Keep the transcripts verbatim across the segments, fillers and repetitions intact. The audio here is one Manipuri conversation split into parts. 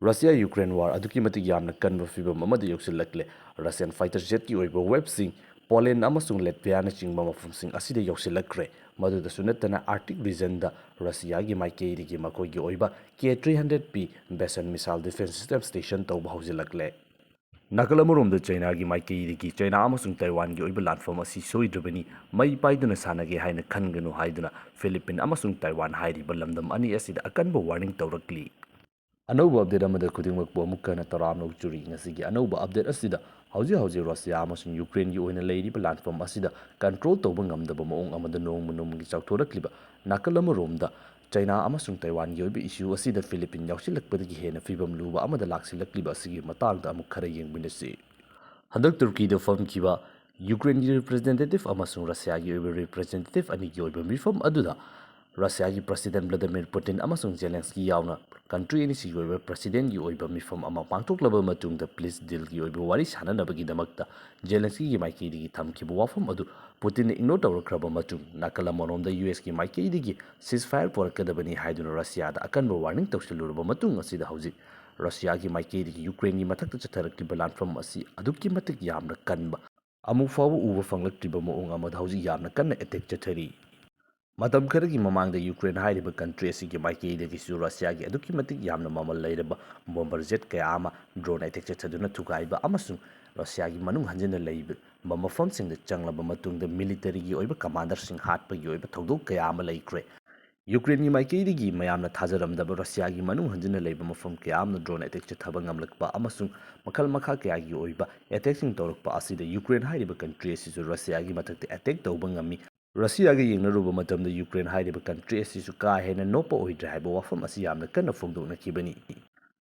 ꯔꯁꯤꯌꯥ ꯌꯨꯀ꯭ꯔꯦꯟ ꯋꯥꯔ ꯑꯗꯨꯛꯀꯤ ꯃꯇꯤꯛ ꯌꯥꯝꯅ ꯀꯟꯕ ꯐꯤꯚꯝ ꯑꯃꯗ ꯌꯧꯁꯤꯜꯂꯛꯂꯦ꯫ ꯔꯁꯤꯌꯥꯟ ꯐꯥꯏꯇꯔ ꯖꯦꯠꯀꯤ ꯑꯣꯏꯕ ꯋꯦꯕꯁꯤꯡ ꯄꯣꯂꯦꯟ ꯑꯃꯁꯨꯡ ꯂꯦꯠꯚꯤꯌꯥꯅꯆꯤꯡꯕ ꯃꯐꯝꯁꯤꯡ ꯑꯁꯤꯗ ꯌꯧꯁꯤꯜꯂꯛꯈ꯭ꯔꯦ꯫ ꯃꯗꯨꯗꯁꯨ ꯅꯠꯇꯅ ꯑꯥꯔꯛꯇꯤꯛ ꯔꯤꯖꯟꯗ ꯔꯁꯤꯌꯥꯒꯤ ꯃꯥꯏꯀꯩꯗꯒꯤ ꯃꯈꯣꯏꯒꯤ ꯑꯣꯏꯕ ꯀꯦ ꯊ꯭ꯔꯤ ꯍꯟꯗ꯭ꯔꯦꯠ ꯄꯤ ꯕꯦꯁꯟ ꯃꯤꯁꯥꯏꯜ ꯗꯤꯐꯦꯟꯁ ꯁꯤꯁꯇꯦꯝ ꯁ꯭ꯇꯦꯁꯟ ꯇꯧꯕ ꯍꯧꯖꯤꯜꯂꯛꯂꯦ꯫ ꯅꯥꯀꯜ ꯑꯃꯔꯣꯝꯗ ꯆꯩꯅꯥꯒꯤ ꯃꯥꯏꯀꯩꯗꯒꯤ ꯆꯩꯅꯥ ꯑꯃꯁꯨꯡ ꯇꯥꯏꯋꯥꯟꯒꯤ ꯑꯣꯏꯕ ꯂꯥꯟꯐꯝ ꯑꯁꯤ ꯁꯣꯏꯗ꯭ꯔꯕꯅꯤ, ꯃꯩ ꯄꯥꯏꯗꯨꯅ ꯁꯥꯟꯅꯒꯦ ꯍꯥꯏꯅ ꯈꯟꯒꯅꯨ ꯍꯥꯏꯗꯨꯅ ꯐꯤꯂꯤꯄꯤꯟ ꯑꯃꯁꯨꯡ ꯇꯥꯏꯋꯥꯟ ꯍꯥꯏꯔꯤꯕ ꯂꯝꯗꯝ ꯑꯅꯤ ꯑꯁꯤꯗ ꯑꯀꯟꯕ ꯋꯥꯔꯅꯤꯡ ꯇꯧꯔꯛꯂꯤ꯫ ꯑꯅꯧꯕ ꯑꯞꯗꯦꯠ ꯑꯃꯗ ꯈꯨꯗꯤꯡꯃꯛꯄꯨ ꯑꯃꯨꯛ ꯍꯟꯅ ꯇꯔꯥꯝꯅ ꯑꯣꯛꯆꯔꯤ꯫ ꯉꯁꯤꯒꯤ ꯑꯅꯧꯕ ꯑꯞꯗꯦꯠ ꯑꯁꯤꯗ ꯍꯧꯖꯤꯛ ꯍꯧꯖꯤꯛ ꯔꯁꯤꯌꯥ ꯑꯃꯁꯨꯡ ꯌꯨꯀ꯭ꯔꯦꯟꯒꯤ ꯑꯣꯏꯅ ꯂꯩꯔꯤꯕ ꯂꯥꯟꯐꯝ ꯑꯁꯤꯗ ꯀꯟꯇ꯭ꯔꯣꯜ ꯇꯧꯕ ꯉꯝꯗꯕ ꯃꯑꯣꯡ ꯑꯃꯗ ꯅꯣꯡꯃ ꯅꯣꯡꯃꯒꯤ ꯆꯥꯎꯊꯣꯔꯛꯂꯤꯕ ꯅꯥꯀꯜ ꯑꯃꯔꯣꯝꯗ ꯆꯩꯅꯥ ꯑꯃꯁꯨꯡ ꯇꯥꯏꯋꯥꯟꯒꯤ ꯑꯣꯏꯕ ꯏꯁꯨ ꯑꯁꯤꯗ ꯐꯤꯂꯤꯄꯤꯟ ꯌꯥꯎꯁꯤꯜꯂꯛꯄꯗꯒꯤ ꯍꯦꯟꯅ ꯐꯤꯕꯝ ꯂꯨꯕ ꯑꯃꯗ ꯂꯥꯛꯁꯤꯜꯂꯛꯂꯤꯕ ꯑꯁꯤꯒꯤ ꯃꯇꯥꯡꯗ ꯑꯃꯨꯛ ꯈꯔ ꯌꯦꯡꯃꯤꯟꯅꯁꯤ꯫ ꯍꯟꯗꯛ ꯇꯨꯔꯀꯤꯗ ꯐꯝꯈꯤꯕ ꯌꯨꯀ꯭ꯔꯦꯟꯒꯤ ꯔꯤꯄ꯭ꯔꯖꯦꯟꯇꯦꯇꯤꯚ ꯑꯃꯁꯨꯡ ꯔꯁꯤꯌꯥꯒꯤ ꯑꯣꯏꯕ ꯔꯤꯄ꯭ꯔꯖꯦꯟꯇꯦꯇꯤꯚ ꯑꯅꯤꯒꯤ ꯑꯣꯏꯕ ꯃꯤꯐꯝ ꯑꯗꯨꯗ ꯔꯁꯤꯌꯥꯒꯤ ꯄ꯭ꯔꯁꯤꯗꯦꯟꯠ ꯚ꯭ꯂꯥꯗꯤꯃꯤꯔ ꯄꯨꯇꯤꯟ ꯑꯃꯁꯨꯡ ꯖꯦꯂꯦꯟꯁꯀꯤ ꯌꯥꯎꯅ ꯀꯟꯇ꯭ꯔꯤ ꯑꯅꯤꯁꯤꯒꯤ ꯑꯣꯏꯕ ꯄ꯭ꯔꯁꯤꯗꯦꯟꯠꯀꯤ ꯑꯣꯏꯕ ꯃꯤꯐꯝ ꯑꯃ ꯄꯥꯡꯊꯣꯛꯂꯕ ꯃꯇꯨꯡꯗ ꯄꯤꯁ ꯗꯤꯜꯒꯤ ꯑꯣꯏꯕ ꯋꯥꯔꯤ ꯁꯥꯅꯅꯕꯒꯤꯗꯃꯛꯇ ꯖꯦꯂꯦꯟꯁꯀꯤꯒꯤ ꯃꯥꯏꯀꯩꯗꯒꯤ ꯊꯝꯈꯤꯕ ꯋꯥꯐꯝ ꯑꯗꯨ ꯄꯨꯇꯤꯟꯅ ꯏꯒꯅꯣꯔ ꯇꯧꯔꯛꯈ꯭ꯔꯕ ꯃꯇꯨꯡ, ꯅꯥꯀꯜ ꯑꯃꯔꯣꯝꯗ ꯌꯨ ꯑꯦꯁꯀꯤ ꯃꯥꯏꯀꯩꯗꯒꯤ ꯁꯤꯖꯐꯥꯌꯔ ꯄꯨꯔꯛꯀꯗꯕꯅꯤ ꯍꯥꯏꯗꯨꯅ ꯔꯁꯤꯌꯥꯗ ꯑꯀꯟꯕ ꯋꯥꯔꯅꯤꯡ ꯇꯧꯁꯤꯜꯂꯨꯔꯕ ꯃꯇꯨꯡ ꯑꯁꯤꯗ ꯍꯧꯖꯤꯛ ꯔꯁꯤꯌꯥꯒꯤ ꯃꯥꯏꯀꯩꯗꯒꯤ ꯌꯨꯀ꯭ꯔꯦꯟꯒꯤ ꯃꯊꯛꯇ ꯆꯠꯊꯔꯛꯂꯤꯕ ꯂꯥꯟꯐꯝ ꯑꯁꯤ ꯑꯗꯨꯛꯀꯤ ꯃꯇꯤꯛ ꯌꯥꯝꯅ ꯀꯟꯕ, ꯑꯃꯨꯛ ꯐꯥꯎꯕ ꯎꯕ ꯐꯪꯂꯛꯇ꯭ꯔꯤꯕ ꯃꯑꯣꯡ ꯑꯃꯗ ꯍꯧꯖꯤꯛ ꯌꯥꯝꯅ ꯀꯟꯅ ꯑꯦꯇꯦꯛ ꯆꯠꯊꯔꯤ꯫ ꯃꯇꯝ ꯈꯔꯒꯤ ꯃꯃꯥꯡꯗ ꯌꯨꯀ꯭ꯔꯦꯟ ꯍꯥꯏꯔꯤꯕ ꯀꯟꯇ꯭ꯔꯤ ꯑꯁꯤꯒꯤ ꯃꯥꯏꯀꯩꯗꯒꯤꯁꯨ ꯔꯁꯤꯌꯥꯒꯤ ꯑꯗꯨꯛꯀꯤ ꯃꯇꯤꯛ ꯌꯥꯝꯅ ꯃꯃꯜ ꯂꯩꯔꯕ ꯕꯣꯝꯕꯔ ꯖꯦꯠ ꯀꯌꯥ ꯑꯃ ꯗ꯭ꯔꯣꯟ ꯑꯦꯇꯦꯛ ꯆꯠꯊꯗꯨꯅ ꯊꯨꯒꯥꯏꯕ ꯑꯃꯁꯨꯡ ꯔꯁꯤꯌꯥꯒꯤ ꯃꯅꯨꯡ ꯍꯟꯖꯤꯟꯅ ꯂꯩꯕ ꯃꯐꯝꯁꯤꯡꯗ ꯆꯪꯂꯕ ꯃꯇꯨꯡꯗ ꯃꯤꯂꯤꯇꯔꯤꯒꯤ ꯑꯣꯏꯕ ꯀꯃꯥꯟꯗꯔꯁꯤꯡ ꯍꯥꯠꯄꯒꯤ ꯑꯣꯏꯕ ꯊꯧꯗꯣꯛ ꯀꯌꯥ ꯑꯃ ꯂꯩꯈ꯭ꯔꯦ꯫ ꯌꯨꯀ꯭ꯔꯦꯟꯒꯤ ꯃꯥꯏꯀꯩꯗꯒꯤ ꯃꯌꯥꯝꯅ ꯊꯥꯖꯔꯝꯗꯕ ꯔꯁꯤꯌꯥꯒꯤ ꯃꯅꯨꯡ ꯍꯟꯖꯤꯟꯅ ꯂꯩꯕ ꯃꯐꯝ ꯀꯌꯥ ꯑꯃꯅ ꯗ꯭ꯔꯣꯟ ꯑꯦꯇꯦꯛ ꯆꯠꯊꯕ ꯉꯝꯂꯛꯄ ꯑꯃꯁꯨꯡ ꯃꯈꯜ ꯃꯈꯥ ꯀꯌꯥꯒꯤ ꯑꯣꯏꯕ ꯑꯦꯇꯦꯛꯁꯤꯡ ꯇꯧꯔꯛꯄ ꯑꯁꯤꯗ ꯌꯨꯀ꯭ꯔꯦꯟ ꯍꯥꯏꯔꯤꯕ ꯀꯟꯇ꯭ꯔꯤ ꯑꯁꯤꯁꯨ ꯔꯁꯤꯌꯥꯒꯤ ꯃꯊꯛꯇ ꯑꯦꯇꯦꯛ ꯇꯧꯕ ꯉꯝꯃꯤ꯫ ꯔꯁꯤꯌꯥꯒ ꯌꯦꯡꯅꯔꯨꯕ ꯃꯇꯝꯗ ꯌꯨꯀ꯭ꯔꯦꯟ ꯍꯥꯏꯔꯤꯕ ꯀꯟꯇ꯭ꯔꯤ ꯑꯁꯤꯁꯨ ꯀꯥ ꯍꯦꯟꯅ ꯅꯣꯞꯄ ꯑꯣꯏꯗ꯭ꯔꯦ ꯍꯥꯏꯕ ꯋꯥꯐꯝ ꯑꯁꯤ ꯌꯥꯝꯅ ꯀꯟꯅ ꯐꯣꯡꯗꯣꯛꯅꯈꯤꯕꯅꯤ꯫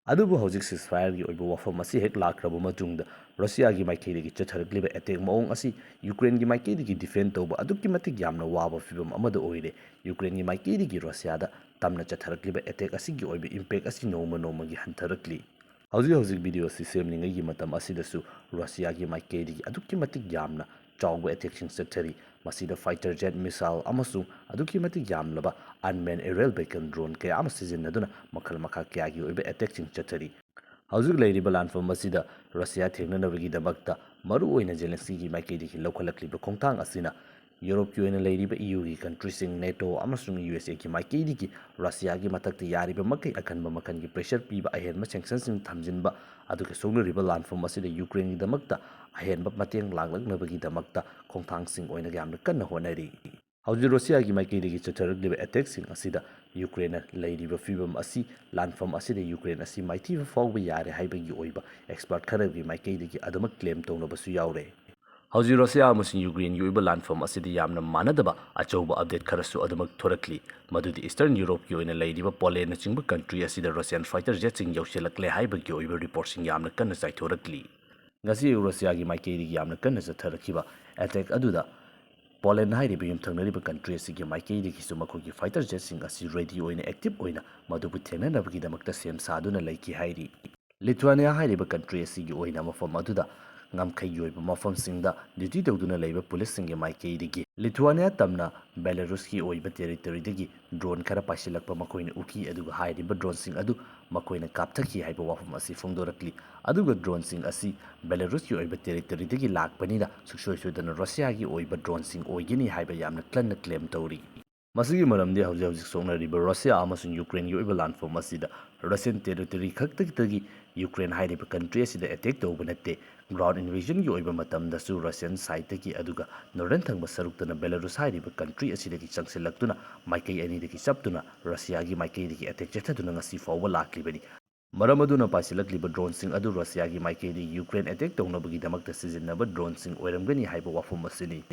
ꯑꯗꯨꯕꯨ ꯍꯧꯖꯤꯛ ꯁꯤꯖꯐꯥꯌꯔꯒꯤ ꯑꯣꯏꯕ ꯋꯥꯐꯝ ꯑꯁꯤ ꯍꯦꯛ ꯂꯥꯛꯈ꯭ꯔꯕ ꯃꯇꯨꯡꯗ ꯔꯁꯤꯌꯥꯒꯤ ꯃꯥꯏꯀꯩꯗꯒꯤ ꯆꯠꯊꯔꯛꯂꯤꯕ ꯑꯦꯇꯦꯛ ꯃꯑꯣꯡ ꯑꯁꯤ ꯌꯨꯀ꯭ꯔꯦꯟꯒꯤ ꯃꯥꯏꯀꯩꯗꯒꯤ ꯗꯤꯐꯦꯟ ꯇꯧꯕ ꯑꯗꯨꯛꯀꯤ ꯃꯇꯤꯛ ꯌꯥꯝꯅ ꯋꯥꯕ ꯐꯤꯕꯝ ꯑꯃꯗ ꯑꯣꯏꯔꯦ꯫ ꯌꯨꯀ꯭ꯔꯦꯟꯒꯤ ꯃꯥꯏꯀꯩꯗꯒꯤ ꯔꯁꯤꯌꯥꯗ ꯇꯝꯅ ꯆꯠꯊꯔꯛꯂꯤꯕ ꯑꯦꯇꯦꯛ ꯑꯁꯤꯒꯤ ꯑꯣꯏꯕ ꯏꯝꯄꯦꯛ ꯑꯁꯤ ꯅꯣꯡꯃ ꯅꯣꯡꯃꯒꯤ ꯍꯟꯊꯔꯛꯂꯤ꯫ ꯍꯧꯖꯤꯛ ꯍꯧꯖꯤꯛ ꯚꯤꯗꯤꯑꯣ ꯑꯁꯤ ꯁꯦꯝꯂꯤꯉꯩꯒꯤ ꯃꯇꯝ ꯑꯁꯤꯗꯁꯨ ꯔꯁꯤꯌꯥꯒꯤ ꯃꯥꯏꯀꯩꯗꯒꯤ ꯑꯗꯨꯛꯀꯤ ꯃꯇꯤꯛ ꯌꯥꯝꯅ ꯆꯥꯎꯕ ꯑꯦꯇꯦꯛꯁꯤꯡ ꯆꯠꯊꯔꯤ꯫ ꯃꯁꯤꯗ fighter jet, missile ꯑꯃꯁꯨꯡ ꯑꯗꯨꯛꯀꯤ ꯃꯇꯤꯛ ꯌꯥꯝꯂꯕ unmanned aerial vehicle drone ꯀꯌꯥ ꯑꯃ ꯁꯤꯖꯤꯟꯅꯗꯨꯅ ꯃꯈꯜ ꯃꯈꯥ ꯀꯌꯥꯒꯤ ꯑꯣꯏꯕ attackꯁꯤꯡ ꯆꯠꯊꯔꯤ꯫ ꯍꯧꯖꯤꯛ ꯂꯩꯔꯤꯕ ꯂꯥꯟꯐꯝ ꯑꯁꯤꯗ ꯔꯁꯤꯌꯥ ꯊꯦꯡꯅꯅꯕꯒꯤꯗꯃꯛꯇ ꯃꯔꯨꯑꯣꯏꯅ ꯖꯦꯂꯦꯟꯁꯀꯤꯒꯤ ꯃꯥꯏꯀꯩꯗꯒꯤ ꯂꯧꯈꯠꯂꯛꯂꯤꯕ ꯈꯣꯡꯊꯥꯡ ꯑꯁꯤꯅ ꯌꯨꯔꯣꯞꯀꯤ ꯑꯣꯏꯅ ꯂꯩꯔꯤꯕ ꯏꯌꯨꯒꯤ countryꯁꯤꯡ, ꯅꯦꯇꯣ ꯑꯃꯁꯨꯡ ꯌꯨ ꯑꯦꯁ ꯑꯦꯒꯤ ꯃꯥꯏꯀꯩꯗꯒꯤ ꯔꯁꯤꯌꯥꯒꯤ ꯃꯊꯛꯇ ꯌꯥꯔꯤꯕ ꯃꯈꯩ ꯑꯀꯟꯕ ꯃꯈꯜꯒꯤ pressure ꯄꯤꯕ, ꯑꯍꯦꯟꯕ sanctionꯁꯤꯡ ꯊꯝꯖꯤꯟꯕ, ꯑꯗꯨꯒ ꯁꯣꯛꯅꯔꯤꯕ ꯂꯥꯟꯐꯝ ꯑꯁꯤꯗ ꯌꯨꯀ꯭ꯔꯦꯟꯒꯤꯗꯃꯛꯇ ꯑꯍꯦꯟꯕ ꯃꯇꯦꯡ ꯂꯥꯛꯂꯛꯅꯕꯒꯤꯗꯃꯛꯇ ꯈꯣꯡꯊꯥꯡꯁꯤꯡ ꯑꯣꯏꯅ ꯌꯥꯝꯅ ꯀꯟꯅ ꯍꯣꯠꯅꯔꯤ꯫ ꯍꯧꯖꯤꯛ ꯔꯁꯤꯌꯥꯒꯤ ꯃꯥꯏꯀꯩꯗꯒꯤ ꯆꯠꯊꯔꯛꯂꯤꯕ attackꯁꯤꯡ ꯑꯁꯤꯗ ꯌꯨꯀ꯭ꯔꯦꯟꯅ ꯂꯩꯔꯤꯕ ꯐꯤꯕꯝ ꯑꯁꯤ, ꯂꯥꯟꯐꯝ ꯑꯁꯤꯗ ꯌꯨꯀ꯭ꯔꯦꯟ ꯑꯁꯤ ꯃꯥꯏꯊꯤꯕ ꯐꯥꯎꯕ ꯌꯥꯔꯦ ꯍꯥꯏꯕꯒꯤ ꯑꯣꯏꯕ expert ꯈꯔꯒꯤ ꯃꯥꯏꯀꯩꯗꯒꯤ ꯑꯗꯨꯃꯛ claim ꯇꯧꯅꯕꯁꯨ ꯌꯥꯎꯔꯦ꯫ ꯍꯧꯖꯤꯛ ꯔꯁꯤꯌꯥ ꯑꯃꯁꯨꯡ ꯌꯨꯀ꯭ꯔꯦꯟꯒꯤ ꯑꯣꯏꯕ ꯂꯥꯟꯐꯝ ꯑꯁꯤꯗ ꯌꯥꯝꯅ ꯃꯥꯟꯅꯗꯕ ꯑꯆꯧꯕ update ꯈꯔꯁꯨ ꯑꯗꯨꯃꯛ ꯊꯣꯔꯛꯂꯤ, ꯃꯗꯨꯗꯤ Eastern Europeꯀꯤ ꯑꯣꯏꯅ ꯂꯩꯔꯤꯕ ꯄꯣꯂꯦꯟꯅꯆꯤꯡꯕ country ꯑꯁꯤꯗ Russian fighter jetꯁꯤꯡ ꯌꯧꯁꯤꯜꯂꯛꯂꯦ ꯍꯥꯏꯕꯒꯤ ꯑꯣꯏꯕ reportꯁꯤꯡ ꯌꯥꯝꯅ ꯀꯟꯅ ꯆꯥꯏꯊꯣꯔꯛꯂꯤ꯫ ꯉꯁꯤ ꯔꯁꯤꯌꯥꯒꯤ ꯃꯥꯏꯀꯩꯗꯒꯤ ꯌꯥꯝꯅ ꯀꯟꯅ ꯆꯠꯊꯔꯛꯈꯤꯕ attack ꯑꯗꯨꯗ ꯄꯣꯂꯦꯟ ꯍꯥꯏꯔꯤꯕ ꯌꯨꯝꯊꯪꯅꯔꯤꯕ country ꯑꯁꯤꯒꯤ ꯃꯥꯏꯀꯩꯗꯒꯤꯁꯨ ꯃꯈꯣꯏꯒꯤ fighter jetꯁꯤꯡ ꯑꯁꯤ ready ꯑꯣꯏꯅ, active ꯑꯣꯏꯅ ꯃꯗꯨꯕꯨ ꯊꯦꯡꯅꯅꯕꯒꯤꯗꯃꯛꯇ ꯁꯦꯝ ꯁꯥꯗꯨꯅ ꯂꯩꯈꯤ ꯍꯥꯏꯔꯤ꯫ Lithuania ꯍꯥꯏꯔꯤꯕ country ꯑꯁꯤꯒꯤ ꯑꯣꯏꯅ ꯃꯐꯝ ꯑꯗꯨꯗ ꯉꯝꯈꯩꯒꯤ ꯑꯣꯏꯕ ꯃꯐꯝꯁꯤꯡꯗ duty ꯇꯧꯗꯨꯅ ꯂꯩꯕ policeꯁꯤꯡꯒꯤ ꯃꯥꯏꯀꯩꯗꯒꯤ Lithuania ꯇꯝꯅ Belarusꯀꯤ ꯑꯣꯏꯕ territoryꯗꯒꯤ drone ꯈꯔ ꯄꯥꯏꯁꯤꯜꯂꯛꯄ ꯃꯈꯣꯏꯅ ꯎꯈꯤ, ꯑꯗꯨꯒ ꯍꯥꯏꯔꯤꯕ droneꯁꯤꯡ ꯑꯗꯨ ꯃꯈꯣꯏꯅ ꯀꯥꯞꯊꯈꯤ ꯍꯥꯏꯕ ꯋꯥꯐꯝ ꯑꯁꯤ ꯐꯣꯡꯗꯣꯔꯛꯂꯤ꯫ ꯑꯗꯨꯒ droneꯁꯤꯡ ꯑꯁꯤ Belarusꯀꯤ ꯑꯣꯏꯕ territoryꯗꯒꯤ ꯂꯥꯛꯄꯅꯤꯅ ꯁꯨꯡꯁꯣꯏ ꯁꯣꯏꯗꯅ Russiaꯒꯤ ꯑꯣꯏꯕ droneꯁꯤꯡ ꯑꯣꯏꯒꯅꯤ ꯍꯥꯏꯕ ꯌꯥꯝꯅ ꯀꯟꯅ claim ꯇꯧꯔꯤ꯫ ꯃꯁꯤꯒꯤ ꯃꯔꯝꯗꯤ ꯍꯧꯖꯤꯛ ꯍꯧꯖꯤꯛ ꯁꯣꯛꯅꯔꯤꯕ ꯔꯁꯤꯌꯥ ꯑꯃꯁꯨꯡ ꯌꯨꯀ꯭ꯔꯦꯟꯒꯤ ꯑꯣꯏꯕ ꯂꯥꯟꯐꯝ ꯑꯁꯤꯗ Russian territory ꯈꯛꯇꯗꯒꯤ ꯌꯨꯀ꯭ꯔꯦꯟ ꯍꯥꯏꯔꯤꯕ country ꯑꯁꯤꯗ attack ꯇꯧꯕ ꯅꯠꯇꯦ꯫ Ground invasionꯒꯤ ꯑꯣꯏꯕ ꯃꯇꯝꯗꯁꯨ Russian sideꯇꯒꯤ, ꯑꯗꯨꯒ northern ꯊꯪꯕ ꯁꯔꯨꯛꯇꯅ Belarus ꯍꯥꯏꯔꯤꯕ country ꯑꯁꯤꯗꯒꯤ ꯆꯪꯁꯤꯜꯂꯛꯇꯨꯅ ꯃꯥꯏꯀꯩ ꯑꯅꯤꯗꯒꯤ ꯆꯞꯇꯨꯅ ꯔꯁꯤꯌꯥꯒꯤ ꯃꯥꯏꯀꯩꯗꯒꯤ attack ꯆꯠꯊꯗꯨꯅ ꯉꯁꯤ ꯐꯥꯎꯕ ꯂꯥꯛꯂꯤꯕꯅꯤ꯫ ꯃꯔꯝ ꯑꯗꯨꯅ ꯄꯥꯏꯁꯤꯜꯂꯛꯂꯤꯕ droneꯁꯤꯡ ꯑꯗꯨ ꯔꯁꯤꯌꯥꯒꯤ ꯃꯥꯏꯀꯩꯗꯒꯤ ꯌꯨꯀ꯭ꯔꯦꯟ attack ꯇꯧꯅꯕꯒꯤꯗꯃꯛꯇ ꯁꯤꯖꯤꯟꯅꯕ droneꯁꯤꯡ ꯑꯣꯏꯔꯝꯒꯅꯤ ꯍꯥꯏꯕ ꯋꯥꯐꯝ ꯑꯁꯤꯅꯤ꯫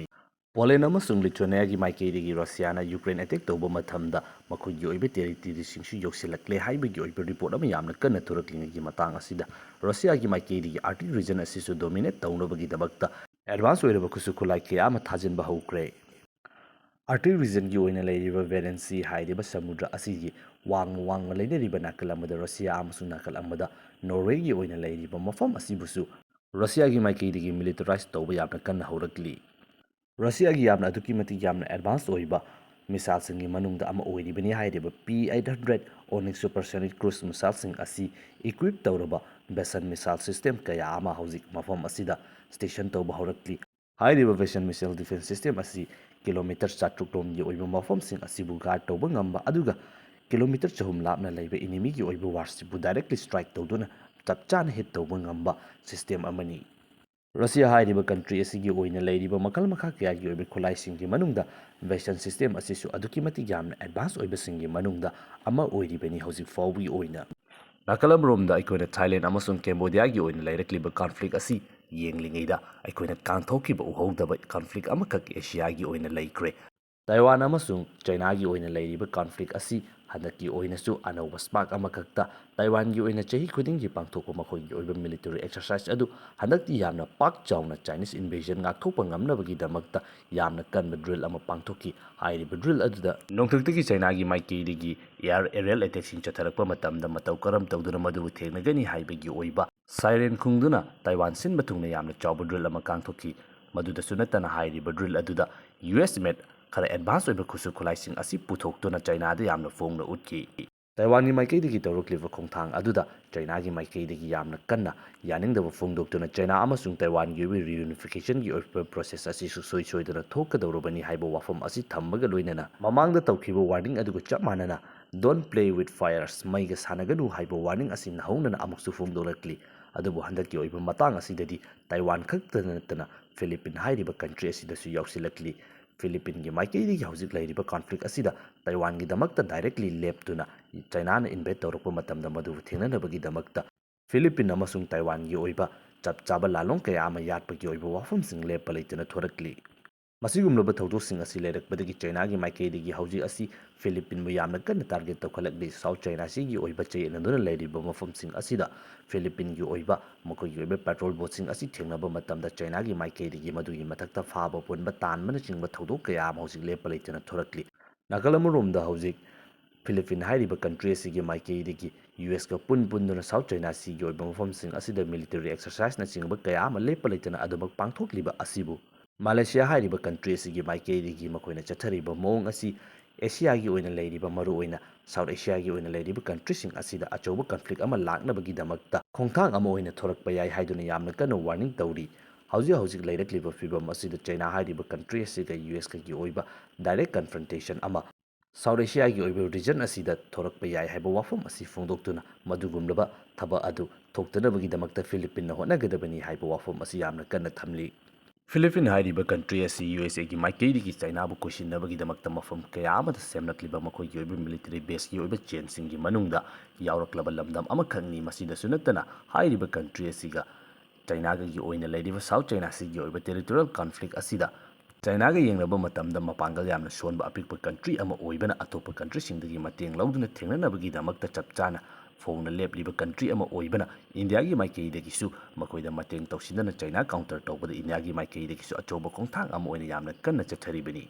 ꯄꯣꯂꯦꯟ ꯑꯃꯁꯨꯡ ꯂꯤꯊꯨꯑꯦꯅꯤꯌꯥꯒꯤ ꯃꯥꯏꯀꯩꯗꯒꯤ ꯔꯁꯤꯌꯥꯅ ꯌꯨꯀ꯭ꯔꯦꯟ attack ꯇꯧꯕ ꯃꯇꯝꯗ ꯃꯈꯣꯏꯒꯤ ꯑꯣꯏꯕ territoryꯁꯤꯡꯁꯨ ꯌꯧꯁꯤꯜꯂꯛꯂꯦ ꯍꯥꯏꯕꯒꯤ ꯑꯣꯏꯕ report ꯑꯃ ꯌꯥꯝꯅ ꯀꯟꯅ ꯊꯣꯔꯛꯂꯤꯉꯩꯒꯤ ꯃꯇꯥꯡ ꯑꯁꯤꯗ ꯔꯁꯤꯌꯥꯒꯤ ꯃꯥꯏꯀꯩꯗꯒꯤ Arctic region ꯑꯁꯤꯁꯨ dominate ꯇꯧꯅꯕꯒꯤꯗꯃꯛꯇ advance ꯑꯣꯏꯔꯕ ꯈꯨꯠꯁꯨ ꯈꯨꯠꯂꯥꯏ ꯀꯌꯥ ꯑꯃ ꯊꯥꯖꯤꯟꯕ ꯍꯧꯈ꯭ꯔꯦ꯫ Arctic regionꯒꯤ ꯑꯣꯏꯅ ꯂꯩꯔꯤꯕ Barents Sea ꯍꯥꯏꯔꯤꯕ ꯁꯃꯨꯗ꯭ꯔ ꯑꯁꯤꯒꯤ ꯋꯥꯡꯃ ꯋꯥꯡꯃ ꯂꯩꯅꯔꯤꯕ ꯅꯥꯀꯜ ꯑꯃꯗ ꯔꯁꯤꯌꯥ ꯑꯃꯁꯨꯡ ꯅꯥꯀꯜ ꯑꯃꯗ ꯅꯣꯔꯋꯦꯒꯤ ꯑꯣꯏꯅ ꯂꯩꯔꯤꯕ ꯃꯐꯝ ꯑꯁꯤꯕꯨꯁꯨ ꯔꯁꯤꯌꯥꯒꯤ ꯃꯥꯏꯀꯩꯗꯒꯤ militarize ꯇꯧꯕ ꯌꯥꯝꯅ ꯀꯟꯅ ꯍꯧꯔꯛꯂꯤ꯫ ꯔꯁꯤꯌꯥꯒꯤ ꯌꯥꯝꯅ ꯑꯗꯨꯛꯀꯤ ꯃꯇꯤꯛ ꯌꯥꯝꯅ ꯑꯦꯗꯚꯥꯟꯁ ꯑꯣꯏꯕ ꯃꯤꯁꯥꯏꯜꯁꯤꯡꯒꯤ ꯃꯅꯨꯡꯗ ꯑꯃ ꯑꯣꯏꯔꯤꯕꯅꯤ꯫ ꯍꯥꯏꯔꯤꯕ P eight hundred Onyx supersonic cruise ꯃꯤꯁꯥꯏꯜꯁꯤꯡ ꯑꯁꯤ ꯏꯀ꯭ꯋꯤꯞ ꯇꯧꯔꯕ ꯚꯦꯁꯟ ꯃꯤꯁꯥꯏꯜ ꯁꯤꯁꯇꯦꯝ ꯀꯌꯥ ꯑꯃ ꯍꯧꯖꯤꯛ ꯃꯐꯝ ꯑꯁꯤꯗ ꯁ꯭ꯇꯦꯁꯟ ꯇꯧꯕ ꯍꯧꯔꯛꯂꯤ꯫ ꯍꯥꯏꯔꯤꯕ ꯚꯦꯁꯟ ꯃꯤꯁꯥꯏꯜ ꯗꯤꯐꯦꯟꯁ ꯁꯤꯁꯇꯦꯝ ꯑꯁꯤ ꯀꯤꯂꯣꯃꯤꯇꯔ ꯆꯥꯇ꯭ꯔꯨꯛ ꯔꯣꯝꯒꯤ ꯑꯣꯏꯕ ꯃꯐꯝꯁꯤꯡ ꯑꯁꯤꯕꯨ ꯒꯥꯔꯗ ꯇꯧꯕ ꯉꯝꯕ, ꯑꯗꯨꯒ ꯀꯤꯂꯣꯃꯤꯇꯔ ꯆꯍꯨꯝ ꯂꯥꯞꯅ ꯂꯩꯕ ꯏꯅꯤꯃꯤꯒꯤ ꯑꯣꯏꯕ ꯋꯥꯔꯁꯤꯞꯄꯨ ꯗꯥꯏꯔꯦꯛꯂꯤ ꯁ꯭ꯇ꯭ꯔꯥꯏꯛ ꯇꯧꯗꯨꯅ ꯆꯞ ꯆꯥꯅ ꯍꯤꯠ ꯇꯧꯕ ꯉꯝꯕ ꯁꯤꯁꯇꯦꯝ ꯑꯃꯅꯤ꯫ ꯔꯁꯤꯌꯥ ꯍꯥꯏꯔꯤꯕ ꯀꯟꯇ꯭ꯔꯤ ꯑꯁꯤꯒꯤ ꯑꯣꯏꯅ ꯂꯩꯔꯤꯕ ꯃꯈꯜ ꯃꯈꯥ ꯀꯌꯥꯒꯤ ꯑꯣꯏꯕ ꯈꯨꯠꯂꯥꯏꯁꯤꯡꯒꯤ ꯃꯅꯨꯡꯗ ꯚꯦꯁꯟ ꯁꯤꯁꯇꯦꯝ ꯑꯁꯤꯁꯨ ꯑꯗꯨꯛꯀꯤ ꯃꯇꯤꯛ ꯌꯥꯝꯅ ꯑꯦꯗꯚꯥꯟꯁ ꯑꯣꯏꯕꯁꯤꯡꯒꯤ ꯃꯅꯨꯡꯗ ꯑꯃ ꯑꯣꯏꯔꯤꯕꯅꯤ ꯍꯧꯖꯤꯛ ꯐꯥꯎꯕꯒꯤ ꯑꯣꯏꯅ꯫ ꯅꯥꯀꯜ ꯑꯃꯔꯣꯝꯗ ꯑꯩꯈꯣꯏꯅ ꯊꯥꯏꯂꯦꯟ ꯑꯃꯁꯨꯡ ꯀꯦꯝꯕꯣꯗꯤꯌꯥꯒꯤ ꯑꯣꯏꯅ ꯂꯩꯔꯛꯂꯤꯕ ꯀꯟꯐ꯭ꯂꯤꯛ ꯑꯁꯤ ꯌꯦꯡꯂꯤꯉꯩꯗ ꯑꯩꯈꯣꯏꯅ ꯀꯥꯡꯊꯣꯛꯈꯤꯕ ꯎꯍꯧꯗꯕ ꯀꯟꯐ꯭ꯂꯤꯛ ꯑꯃꯈꯛ ꯑꯦꯁꯤꯌꯥꯒꯤ ꯑꯣꯏꯅ ꯂꯩꯈ꯭ꯔꯦ꯫ ꯇꯥꯏꯋꯥꯟ ꯑꯃꯁꯨꯡ ꯆꯥꯏꯅꯥꯒꯤ ꯑꯣꯏꯅ ꯂꯩꯔꯤꯕ ꯀꯟꯐ꯭ꯂꯤꯛ ꯑꯁꯤ ꯍꯟꯗꯛꯀꯤ ꯑꯣꯏꯅꯁꯨ ꯑꯅꯧꯕ ꯁ꯭ꯄꯥꯔꯛ ꯑꯃꯈꯛꯇ ꯇꯥꯏꯋꯥꯟꯒꯤ ꯑꯣꯏꯅ ꯆꯍꯤ ꯈꯨꯗꯤꯡꯒꯤ ꯄꯥꯡꯊꯣꯛꯄ ꯃꯈꯣꯏꯒꯤ ꯑꯣꯏꯕ ꯃꯤꯂꯤꯇꯔꯤ ꯑꯦꯛꯁꯔꯁꯥꯏꯁ ꯑꯗꯨ ꯍꯟꯗꯛꯇꯤ ꯌꯥꯝꯅ ꯄꯥꯛ ꯆꯥꯎꯅ ꯆꯥꯏꯅꯤꯁ ꯏꯟꯚꯦꯖꯟ ꯉꯥꯛꯊꯣꯛꯄ ꯉꯝꯅꯕꯒꯤꯗꯃꯛꯇ ꯌꯥꯝꯅ ꯀꯟꯕ ꯗ꯭ꯔꯤꯜ ꯑꯃ ꯄꯥꯡꯊꯣꯛꯈꯤ꯫ ꯍꯥꯏꯔꯤꯕ ꯗ꯭ꯔꯤꯜ ꯑꯗꯨꯗ ꯅꯣꯡꯊꯛꯇꯒꯤ ꯆꯥꯏꯅꯥꯒꯤ ꯃꯥꯏꯀꯩꯗꯒꯤ ꯑꯦꯌꯔ ꯑꯦꯔꯤꯌꯦꯜ ꯑꯦꯇꯦꯛꯁꯤꯡ ꯆꯠꯊꯔꯛꯄ ꯃꯇꯝꯗ ꯃꯇꯧ ꯀꯔꯝ ꯇꯧꯗꯨꯅ ꯃꯗꯨꯕꯨ ꯊꯦꯡꯅꯒꯅꯤ ꯍꯥꯏꯕꯒꯤ ꯑꯣꯏꯕ ꯁꯥꯏꯔꯦꯟ ꯈꯣꯡꯗꯨꯅ ꯇꯥꯏꯋꯥꯟ ꯁꯤꯟꯕ ꯊꯨꯡꯅ ꯌꯥꯝꯅ ꯆꯥꯎꯕ ꯗ꯭ꯔꯤꯜ ꯑꯃ ꯀꯥꯡꯊꯣꯛꯈꯤ꯫ ꯃꯗꯨꯗꯁꯨ ꯅꯠꯇꯅ ꯍꯥꯏꯔꯤꯕ ꯗ꯭ꯔꯤꯜ ꯑꯗꯨꯗ ꯌꯨ ꯑꯦꯁ ꯃꯦꯗ ꯈꯔ ꯑꯦꯗꯚꯥꯟꯁ ꯑꯣꯏꯕ ꯈꯨꯠꯁꯨ ꯈꯨꯠꯂꯥꯏꯁꯤꯡ ꯑꯁꯤ ꯄꯨꯊꯣꯛꯇꯨꯅ ꯆꯥꯏꯅꯥꯗ ꯌꯥꯝꯅ ꯐꯣꯡꯅ ꯎꯠꯈꯤ꯫ ꯇꯥꯏꯋꯥꯟꯒꯤ ꯃꯥꯏꯀꯩꯗꯒꯤ ꯇꯧꯔꯛꯂꯤꯕ ꯈꯣꯡꯊꯥꯡ ꯑꯗꯨꯗ ꯆꯥꯏꯅꯥꯒꯤ ꯃꯥꯏꯀꯩꯗꯒꯤ ꯌꯥꯝꯅ ꯀꯟꯅ ꯌꯥꯅꯤꯡꯗꯕ ꯐꯣꯡꯗꯣꯛꯇꯨꯅ ꯆꯥꯏꯅꯥ ꯑꯃꯁꯨꯡ ꯇꯥꯏꯋꯥꯟꯒꯤ ꯑꯣꯏꯕ ꯔꯤꯌꯨꯅꯤꯐꯤꯀꯦꯁꯟꯒꯤ ꯑꯣꯏꯕ ꯄ꯭ꯔꯣꯁꯦꯁ ꯑꯁꯤ ꯁꯨꯡꯁꯣꯏ ꯁꯣꯏꯗꯅ ꯊꯣꯛꯀꯗꯧꯔꯕꯅꯤ ꯍꯥꯏꯕ ꯋꯥꯐꯝ ꯑꯁꯤ ꯊꯝꯕꯒ ꯂꯣꯏꯅꯅ ꯃꯃꯥꯡꯗ ꯇꯧꯈꯤꯕ ꯋꯥꯔꯅꯤꯡ ꯑꯗꯨꯒ ꯆꯞ ꯃꯥꯟꯅꯅ "Don't play with fires", ꯃꯩꯒ ꯁꯥꯟꯅꯒꯅꯨ ꯍꯥꯏꯕ ꯋꯥꯔꯅꯤꯡ ꯑꯁꯤ ꯅꯧꯍꯧꯅꯅ ꯑꯃꯨꯛꯁꯨ ꯐꯣꯡꯗꯣꯛꯂꯛꯂꯤ꯫ ꯑꯗꯨꯕꯨ ꯍꯟꯗꯛꯀꯤ ꯑꯣꯏꯕ ꯃꯇꯥꯡ ꯑꯁꯤꯗꯗꯤ ꯇꯥꯏꯋꯥꯟ ꯈꯛꯇ ꯅꯠꯇꯅ ꯐꯤꯂꯤꯄꯤꯟ ꯍꯥꯏꯔꯤꯕ ꯀꯟꯇ꯭ꯔꯤ ꯑꯁꯤꯗꯁꯨ ꯌꯥꯎꯁꯤꯜꯂꯛꯂꯤ꯫ ꯐꯤꯂꯤꯄꯤꯟꯒꯤ ꯃꯥꯏꯀꯩꯗꯒꯤ ꯍꯧꯖꯤꯛ ꯂꯩꯔꯤꯕ ꯀꯟꯐ꯭ꯂꯤꯛ ꯑꯁꯤꯗ ꯇꯥꯏꯋꯥꯟꯒꯤꯗꯃꯛꯇ ꯗꯥꯏꯔꯦꯛꯂꯤ ꯂꯦꯞꯇꯨꯅ ꯆꯥꯏꯅꯥꯅ ꯏꯟꯚꯦꯠ ꯇꯧꯔꯛꯄ ꯃꯇꯝꯗ ꯃꯗꯨꯕꯨ ꯊꯦꯡꯅꯅꯕꯒꯤꯗꯃꯛꯇ ꯐꯤꯂꯤꯄꯤꯟ ꯑꯃꯁꯨꯡ ꯇꯥꯏꯋꯥꯟꯒꯤ ꯑꯣꯏꯕ ꯆꯞ ꯆꯥꯕ ꯂꯥꯂꯣꯡ ꯀꯌꯥ ꯑꯃ ꯌꯥꯠꯄꯒꯤ ꯑꯣꯏꯕ ꯋꯥꯐꯝꯁꯤꯡ ꯂꯦꯞꯄ ꯂꯩꯇꯅ ꯊꯣꯔꯛꯂꯤ꯫ ꯃꯁꯤꯒꯨꯝꯂꯕ ꯊꯧꯗꯣꯛꯁꯤꯡ ꯑꯁꯤ ꯂꯩꯔꯛꯄꯗꯒꯤ ꯆꯥꯏꯅꯥꯒꯤ ꯃꯥꯏꯀꯩꯗꯒꯤ ꯍꯧꯖꯤꯛ ꯑꯁꯤ ꯐꯤꯂꯤꯄꯤꯟꯕꯨ ꯌꯥꯝꯅ ꯀꯟꯅ ꯇꯥꯔꯒꯦꯠ ꯇꯧꯈꯠꯂꯛꯂꯤ꯫ ꯁꯥꯎꯠ ꯆꯥꯏꯅꯥ ꯁꯤꯒꯤ ꯑꯣꯏꯕ ꯆꯌꯦꯠꯅꯗꯨꯅ ꯂꯩꯔꯤꯕ ꯃꯐꯝꯁꯤꯡ ꯑꯁꯤꯗ ꯐꯤꯂꯤꯄꯤꯟꯒꯤ ꯑꯣꯏꯕ ꯃꯈꯣꯏꯒꯤ ꯑꯣꯏꯕ ꯄꯦꯇ꯭ꯔꯣꯜ ꯕꯣꯠꯁꯤꯡ ꯑꯁꯤ ꯊꯦꯡꯅꯕ ꯃꯇꯝꯗ ꯆꯥꯏꯅꯥꯒꯤ ꯃꯥꯏꯀꯩꯗꯒꯤ ꯃꯗꯨꯒꯤ ꯃꯊꯛꯇ ꯐꯥꯕ ꯄꯨꯟꯕ ꯇꯥꯟꯕꯅꯆꯤꯡꯕ ꯊꯧꯗꯣꯛ ꯀꯌꯥ ꯑꯃ ꯍꯧꯖꯤꯛ ꯂꯦꯞꯄ ꯂꯩꯇꯅ ꯊꯣꯔꯛꯂꯤ꯫ ꯅꯥꯀꯜ ꯑꯃꯔꯣꯝꯗ ꯍꯧꯖꯤꯛ ꯐꯤꯂꯤꯄꯤꯟ ꯍꯥꯏꯔꯤꯕ ꯀꯟꯇ꯭ꯔꯤ ꯑꯁꯤꯒꯤ ꯃꯥꯏꯀꯩꯗꯒꯤ ꯌꯨ ꯑꯦꯁꯀ ꯄꯨꯟ ꯄꯨꯟꯗꯨꯅ ꯁꯥꯎꯠ ꯆꯥꯏꯅꯥ ꯁꯤꯒꯤ ꯑꯣꯏꯕ ꯃꯐꯝꯁꯤꯡ ꯑꯁꯤꯗ ꯃꯤꯂꯤꯇꯔꯤ ꯑꯦꯛꯁꯔꯁꯥꯏꯁꯅꯆꯤꯡꯕ ꯀꯌꯥ ꯑꯃ ꯂꯦꯞꯄ ꯂꯩꯇꯅ ꯑꯗꯨꯃꯛ ꯄꯥꯡꯊꯣꯛꯂꯤꯕ ꯑꯁꯤꯕꯨ ꯃꯥꯂꯦꯁꯤꯌꯥ ꯍꯥꯏꯔꯤꯕ ꯀꯟꯇ꯭ꯔꯤ ꯑꯁꯤꯒꯤ ꯃꯥꯏꯀꯩꯗꯒꯤ ꯃꯈꯣꯏꯅ ꯆꯠꯊꯔꯤꯕ ꯃꯑꯣꯡ ꯑꯁꯤ ꯑꯦꯁꯤꯌꯥꯒꯤ ꯑꯣꯏꯅ ꯂꯩꯔꯤꯕ, ꯃꯔꯨꯑꯣꯏꯅ ꯁꯥꯎꯠ ꯑꯦꯁꯤꯌꯥꯒꯤ ꯑꯣꯏꯅ ꯂꯩꯔꯤꯕ ꯀꯟꯇ꯭ꯔꯤꯁꯤꯡ ꯑꯁꯤꯗ ꯑꯆꯧꯕ ꯀꯟꯐ꯭ꯂꯤꯛ ꯑꯃ ꯂꯥꯛꯅꯕꯒꯤꯗꯃꯛꯇ ꯈꯣꯡꯊꯥꯡ ꯑꯃ ꯑꯣꯏꯅ ꯊꯣꯔꯛꯄ ꯌꯥꯏ ꯍꯥꯏꯗꯨꯅ ꯌꯥꯝꯅ ꯀꯟꯅ ꯋꯥꯔꯅꯤꯡ ꯇꯧꯔꯤ꯫ ꯍꯧꯖꯤꯛ ꯍꯧꯖꯤꯛ ꯂꯩꯔꯛꯂꯤꯕ ꯐꯤꯕꯝ ꯑꯁꯤꯗ ꯆꯩꯅꯥ ꯍꯥꯏꯔꯤꯕ ꯀꯟꯇ꯭ꯔꯤ ꯑꯁꯤꯒ ꯌꯨ ꯑꯦꯁꯀꯒꯤ ꯑꯣꯏꯕ ꯗꯥꯏꯔꯦꯛ ꯀꯟꯐ꯭ꯔꯟꯇꯦꯁꯟ ꯑꯃ ꯁꯥꯎꯠ ꯑꯦꯁꯤꯌꯥꯒꯤ ꯑꯣꯏꯕ ꯔꯤꯖꯟ ꯑꯁꯤꯗ ꯊꯣꯔꯛꯄ ꯌꯥꯏ ꯍꯥꯏꯕ ꯋꯥꯐꯝ ꯑꯁꯤ ꯐꯣꯡꯗꯣꯛꯇꯨꯅ ꯃꯗꯨꯒꯨꯝꯂꯕ ꯊꯕꯛ ꯑꯗꯨ ꯊꯣꯛꯇꯅꯕꯒꯤꯗꯃꯛꯇ ꯐꯤꯂꯤꯄꯤꯟꯅ ꯍꯣꯠꯅꯒꯗꯕꯅꯤ ꯍꯥꯏꯕ ꯋꯥꯐꯝ ꯑꯁꯤ ꯌꯥꯝꯅ ꯀꯟꯅ ꯊꯝꯂꯤ꯫ ꯐꯤꯂꯤꯄꯤꯟ ꯍꯥꯏꯔꯤꯕ ꯀꯟꯇ꯭ꯔꯤ ꯑꯁꯤ ꯌꯨ ꯑꯦꯁ ꯑꯦꯒꯤ ꯃꯥꯏꯀꯩꯗꯒꯤ ꯆꯩꯅꯥꯕꯨ ꯀꯣꯏꯁꯤꯟꯅꯕꯒꯤꯗꯃꯛꯇ ꯃꯐꯝ ꯀꯌꯥ ꯑꯃꯗ ꯁꯦꯝꯂꯛꯂꯤꯕ ꯃꯈꯣꯏꯒꯤ ꯑꯣꯏꯕ ꯃꯤꯂꯤꯇꯔꯤ ꯕꯦꯁꯀꯤ ꯑꯣꯏꯕ ꯆꯦꯟꯁꯤꯡꯒꯤ ꯃꯅꯨꯡꯗ ꯌꯥꯎꯔꯛꯂꯕ ꯂꯝꯗꯝ ꯑꯃꯈꯛꯅꯤ꯫ ꯃꯁꯤꯗꯁꯨ ꯅꯠꯇꯅ ꯍꯥꯏꯔꯤꯕ ꯀꯟꯇ꯭ꯔꯤ ꯑꯁꯤꯒ ꯆꯩꯅꯥꯒꯒꯤ ꯑꯣꯏꯅ ꯂꯩꯔꯤꯕ ꯁꯥꯎꯠ ꯆꯩꯅꯥ ꯁꯤꯒꯤ ꯑꯣꯏꯕ ꯇꯦꯔꯤꯇꯣꯔꯤꯌꯦꯜ ꯀꯟꯐ꯭ꯂꯤꯛ ꯑꯁꯤꯗ ꯆꯩꯅꯥꯒ ꯌꯦꯡꯅꯕ ꯃꯇꯝꯗ ꯃꯄꯥꯡꯒꯜ ꯌꯥꯝꯅ ꯁꯣꯟꯕ ꯑꯄꯤꯛꯄ ꯀꯟꯇ꯭ꯔꯤ ꯑꯃ ꯑꯣꯏꯕꯅ ꯑꯇꯣꯞꯄ ꯀꯟꯇ꯭ꯔꯤꯁꯤꯡꯗꯒꯤ ꯃꯇꯦꯡ ꯂꯧꯗꯨꯅ ꯊꯦꯡꯅꯅꯕꯒꯤꯗꯃꯛꯇ ꯆꯞ ꯆꯥꯅ ꯐꯣꯡꯅ ꯂꯦꯞꯂꯤꯕ ꯀꯟꯇ꯭ꯔꯤ ꯑꯃ ꯑꯣꯏꯕꯅ ꯏꯟꯗꯤꯌꯥꯒꯤ ꯃꯥꯏꯀꯩꯗꯒꯤꯁꯨ ꯃꯈꯣꯏꯗ ꯃꯇꯦꯡ ꯇꯧꯁꯤꯟꯗꯅ ꯆꯩꯅꯥ ꯀꯥꯎꯟꯇꯔ ꯇꯧꯕꯗ ꯏꯟꯗꯤꯌꯥꯒꯤ ꯃꯥꯏꯀꯩꯗꯒꯤꯁꯨ ꯑꯆꯧꯕ ꯈꯣꯡꯊꯥꯡ ꯑꯃ ꯑꯣꯏꯅ ꯌꯥꯝꯅ ꯀꯟꯅ ꯆꯠꯊꯔꯤꯕꯅꯤ꯫